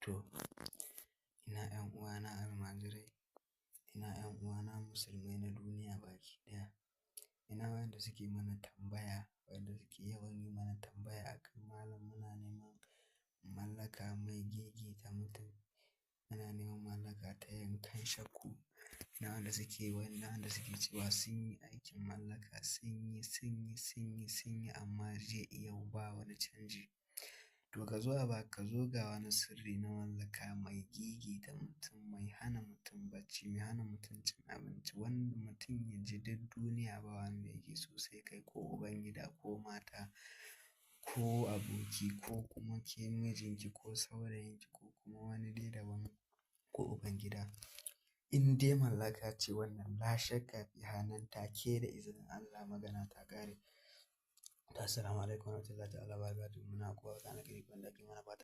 To, ina 'yan uwana almajirai, ina 'yan uwana musulmai na duniya baki ɗaya. Ina wayanda suke mana tambaya, wayanda suke yawan yi mana tambaya akan malam muna neman mallaka mai gigita mutum, muna neman mallaka ta yankan shakku. Ina wanda suke, ina wanda suke cewa sun yi aikin mallaka, sun yi, sun yi, sun yi, sun yi amma jiya yau ba wani canji. To ka zo a ba ka zo ga wani sirri na mallaka mai gigita mutum, mai hana mutum bacci, mai hana mutum cin abinci. Wanda mutum ya ji duk duniya ba wanda yake so sai kai ko ubangida ko mata ko aboki ko kuma ke mijinki ko saurayinki ko kuma wani dai daban ko ubangida. In dai mallaka ce wannan, la shakka fiha nan take da izinin Allah magana ta ƙare. Assalamualaikum warahmatullahi ta'ala wabarakatuh. Muna kowa da alkhairi wanda ke mana fata.